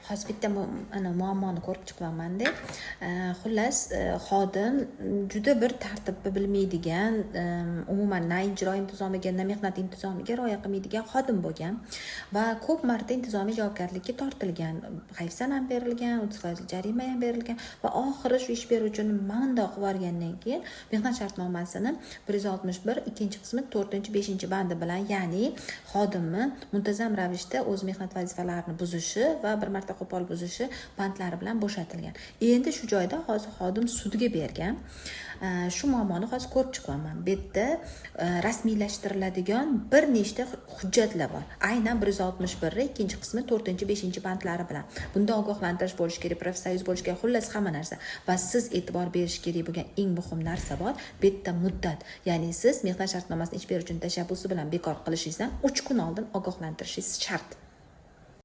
Hozir bitta ana muammoni ko'rib chiqyapmanda. Xullas, xodim juda bir tartibni bilmaydigan, umuman na ijro intizomiga, na mehnat intizomiga rioya qilmaydigan xodim bo'lgan va ko'p marta intizomiy javobgarlikka tortilgan. Hayfsan ham berilgan, 30% jarima ham berilgan va oxiri shu ish beruvchini mandoq qilib yuborgandan keyin mehnat shartnomasini 161 ikkinchi qismi 4, 5 bandi bilan, ya'ni xodimni muntazam ravishda o'z mehnat vazifalarini buzishi va bir marta qo'pol buzishi bandlari bilan bo'shatilgan. Endi shu joyda hozir xodim sudga bergan. Shu muammoni hozir ko'rib chiqyapman. Bu yerda rasmiylashtiriladigan bir nechta hujjatlar bor. Aynan 161 ikkinchi qismi 4, 5 bandlari bilan. Bunda ogohlantirish bo'lishi kerak, profsoyuz bo'lishi kerak, xullas hamma narsa. Va siz e'tibor berish kerak bo'lgan eng muhim narsa bor. Bu yerda muddat. Ya'ni siz mehnat shartnomasini ish beruvchining tashabbusi bilan bekor qilishingizdan 3 kun oldin ogohlantirishingiz shart.